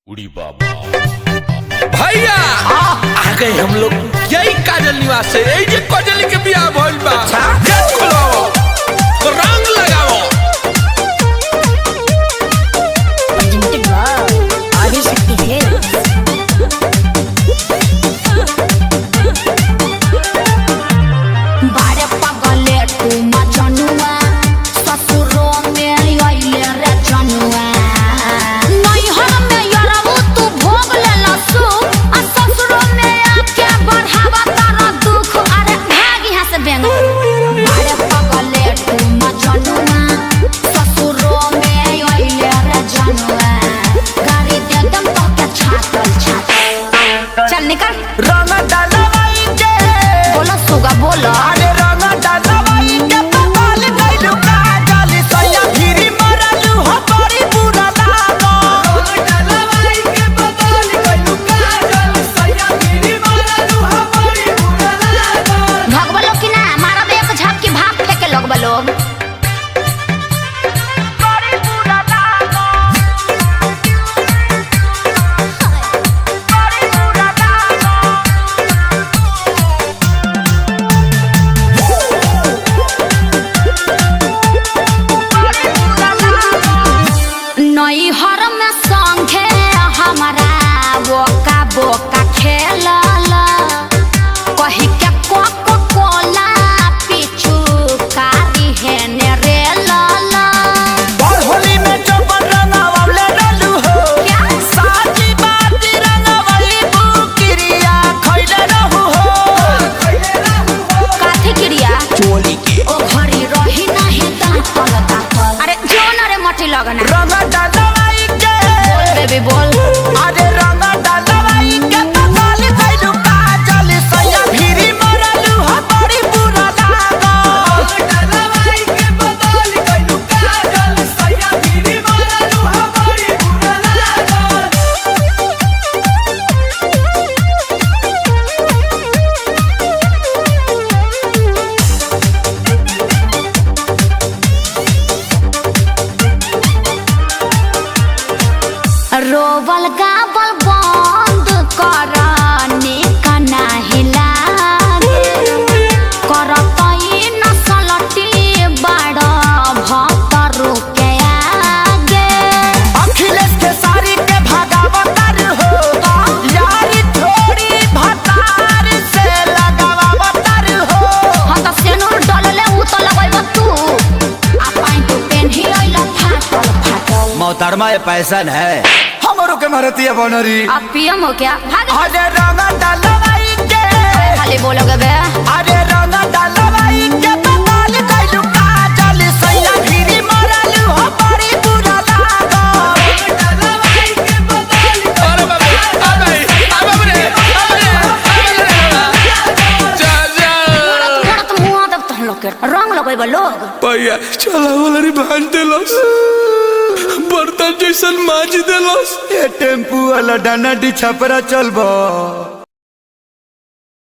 उड़ी बाबा। भैया आ गए हम लोग यही काजल निवास है। यही जे काजल के बियाह भइल बा। गेट खोलाओ, रंग लगाओ। Presented by Adishakti Films. बारे पगले तू मजनुआ, ससुरो में अइले रे जनुआ। नैहर में यरबू तू भोग लेला सुख, आ ससुरो में आके बढ़ावा तारा दुख। अरे भाग यहाँ से बेंग। बारे पगले तू मजनुआ, ससुरो में अइले रे जनुआ। गाड़ी दे दम तोके छातल छातल। चल निकल। रंग डलवाई के। बोलो सुगा बोलो। अरे रंग डलवाई के बदल गइलू काजल सैया फिरी मरलू हो बड़ी बुरा लागल। रंग डलवाई के बदल गइलू काजल सैया फिरी मरलू हो बड़ी बुरा लागल। भगवा लोग की ना मारब एक झपकी भाप फेंके लगबा लोग। बड़ी बुरा लागल। बड़ी बुरा लागल। बड़ी बुरा लागल। नैहर में संगे हमारा बोका बोका खेलल, कही के कोको कोला पीछू कारी हेने रे लल। और होली में चौपन रंगावले रहलू हो। क्या? साची बात रंगावली बुकिरिया खइले रहू हो। काथी क्रिया? चोली के। ओ घरी रही नाही दांतल दांतल। अरे जो न रे मटी लगना। रंग डलवाई के। बोल बेबी बोल। अरे रंग डलवाई के बदल गइलू काजल सैया फिरी मरलू हो बड़ी बुरा लागल। रंग डलवाई के बदल गइलू काजल सैया फिरी मरलू हो बड़ी बुरा लागल। रोवल गावल बंद कर, निकना हिला करतई नसलटी बाड़ भक्तरु के आगे। अखिलेश के सारी के भगावतर हो, यारी थोड़ी भतार से लगावतर हो। हम त सेनुर डलले उ त लगैब तू आ पैंट पेन्ही अइल फाटल फाटल। मोहतरमा ये पैसन है हमरो के मारती बनरी। अब पीएम हो क्या भाग। अरे रंग डलवाई के। खाली बोलोगे बे। अरे रंग डलवाई के बदल गइलू काजल सैया फिरी मरलू हो बड़ी बुरा लागल। डलवाई के बदल अरे बाप रे, अबे अबे रे, अबे रे, अबे रे। जा जा। थोड़ा मुंह दब तहन लोग के रंग लगैब लोग। भैया चला वाला रे भांज देलस, बर्तन जैसन माज देलस। ये टेम्पू वाला डाना डी छपरा चलबो।